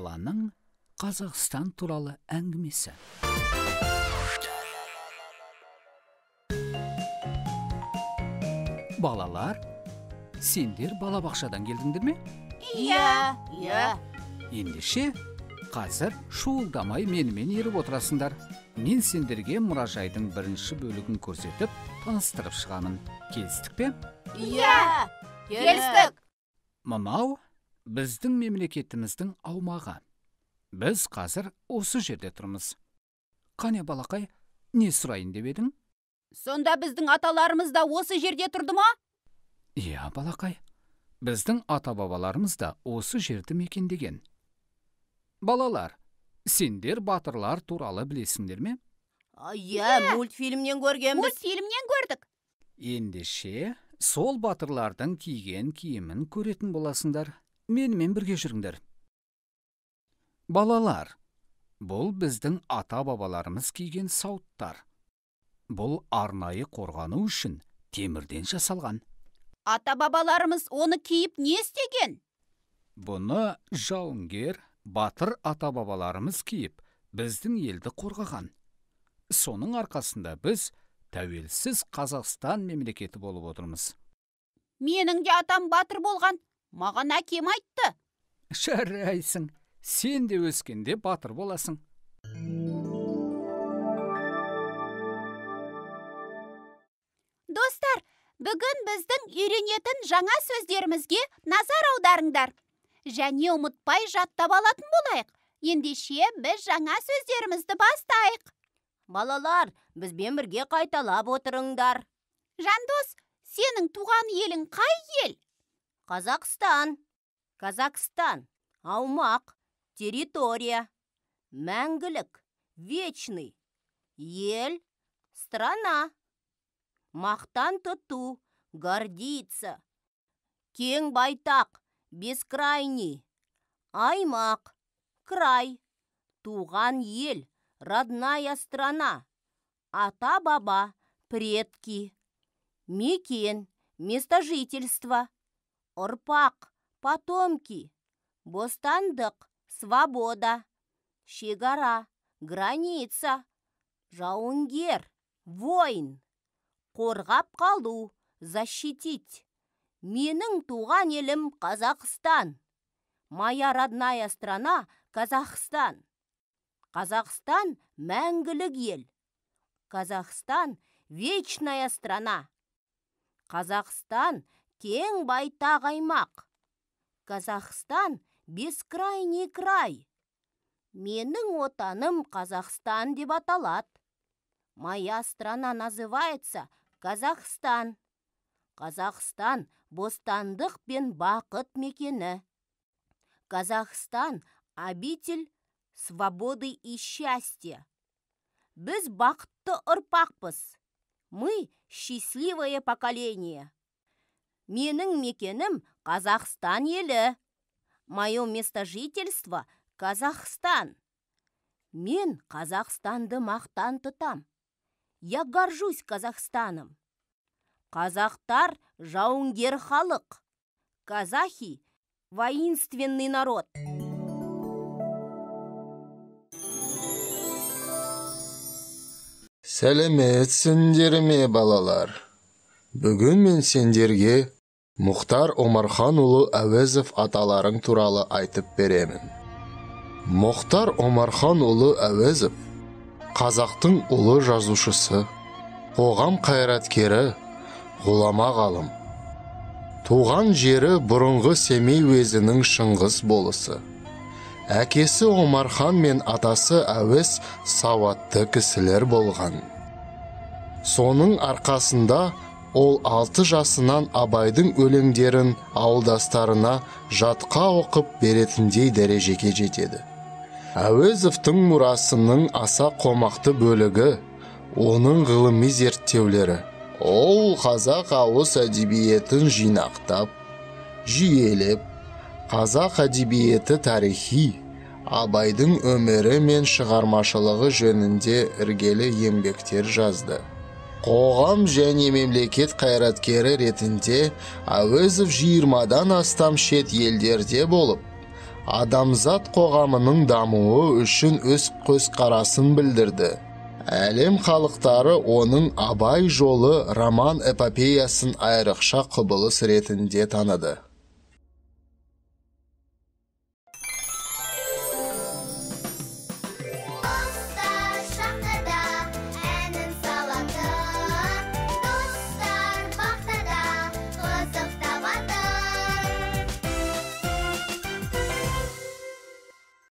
Баланың Қазақстан туралы әңгімесі. Балалар, сендер балабақшадан келдіңдер ме? Иә, иә. Ендеше, қазір шуылдамай менімен еріп отырасыңдар. Мен сендерге мұражайдың бірінші бөлігін көрсетіп, таныстырып шығамын. Келістік пе? Иә, келістік. Мынау біздің мемлекетіміздің аумағы. Біз қазір осы жерде тұрмыз. Қане, балақай, не сұрайын деп едің? Сонда біздің аталарымыз да осы жерде тұрды ма? Иә, балақай. Біздің ата-бабаларымыз да осы жерді мекендеген. Балалар, сендер батырлар туралы білесіңдер ме? Иә, мультфильмнен көргенбіз. Мультфильмнен көрдік. Ендеше, сол батырлардың киген киімін көретін боласыңдар. Менімен бірге жүріңдер. Балалар, бұл біздің ата-бабаларымыз киген сауыттар. Бұл арнайы қорғану үшін темірден жасалған. Ата-бабаларымыз оны киіп не істеген? Бұны жауынгер, батыр ата-бабаларымыз киіп, біздің елді қорғаған. Соның арқасында біз тәуелсіз Қазақстан мемлекеті болып отырмыз. Менің де атам батыр болған. Маған әкем айтты. Жарайсың. Сен де өскенде батыр боласың. Достар, бүгін біздің үйренетін жаңа сөздерімізге назар аударыңдар. Және ұмытпай жаттап алатын болайық. Ендеше біз жаңа сөздерімізді бастайық. Балалар, бізбен бірге қайталап отырыңдар. Жандос, сенің туған елің қай ел? Қазақстан. Казахстан. Аумақ. Территория. Мәңгілік. Вечный. Ел. Страна. Мақтан тұту. Гордиться. Кең байтақ. Бескрайний. Аймақ. Край. Туған ел. Родная страна. Ата-баба. Предки. Мекен. Место жительства. Ұрпақ. Потомки. Бостандық. Свобода. Шекара. Граница. Жауынгер. Воин. Қорғап қалу. Защитить. Менің туған елім Қазақстан. Моя родная страна Казахстан. Қазақстан мәңгілік ел. Казахстан вечная страна. Қазақстан кең байтақ аймақ. Казахстан бескрайний край. Менің отаным Қазақстан деп аталады. Моя страна называется Казахстан. Қазақстан бостандық пен бақыт мекені. Казахстан обитель свободы и счастья. Біз бақытты ұрпақпыз. Мы счастливое поколение. Менің мекенім Қазақстан елі. Мое место жительства Казахстан. Мен Қазақстанды мақтан тұтам. Я горжусь Казахстаном. Қазақтар жауынгер халық. Казахи воинственный народ. Сәлеметсіңдер ме, балалар? Бүгін мен сендерге Мұхтар Омарханұлы Әуезов аталарың туралы айтып беремін. Мұхтар Омарханұлы Әуезов қазақтың ұлы жазушысы, қоғам қайраткері, ғұлама ғалым. Туған жері бұрынғы Семей уезінің Шыңғыс болысы. Әкесі Омархан мен атасы Әуез сауатты кісілер болған. Соның арқасында ол 6 жасынан Абайдың өлеңдерін ауылдастарына жатқа оқып беретіндей дәрежеге жетеді. Әуезовтің мұрасының аса қомақты бөлігі оның ғылыми зерттеулері. Ол қазақ ауыз әдебиетін жинақтап, жүйелеп, қазақ әдебиеті тарихи, Абайдың өмірі мен шығармашылығы жөнінде іргелі еңбектер жазды. Қоғам және мемлекет қайраткері ретінде Әуезов 20-дан астам шет елдерде болып, Адамзат қоғамының дамуы үшін өз көзқарасын білдірді. Әлем халықтары оның Абай жолы роман эпопеясын айрықша құбылыс ретінде таныды.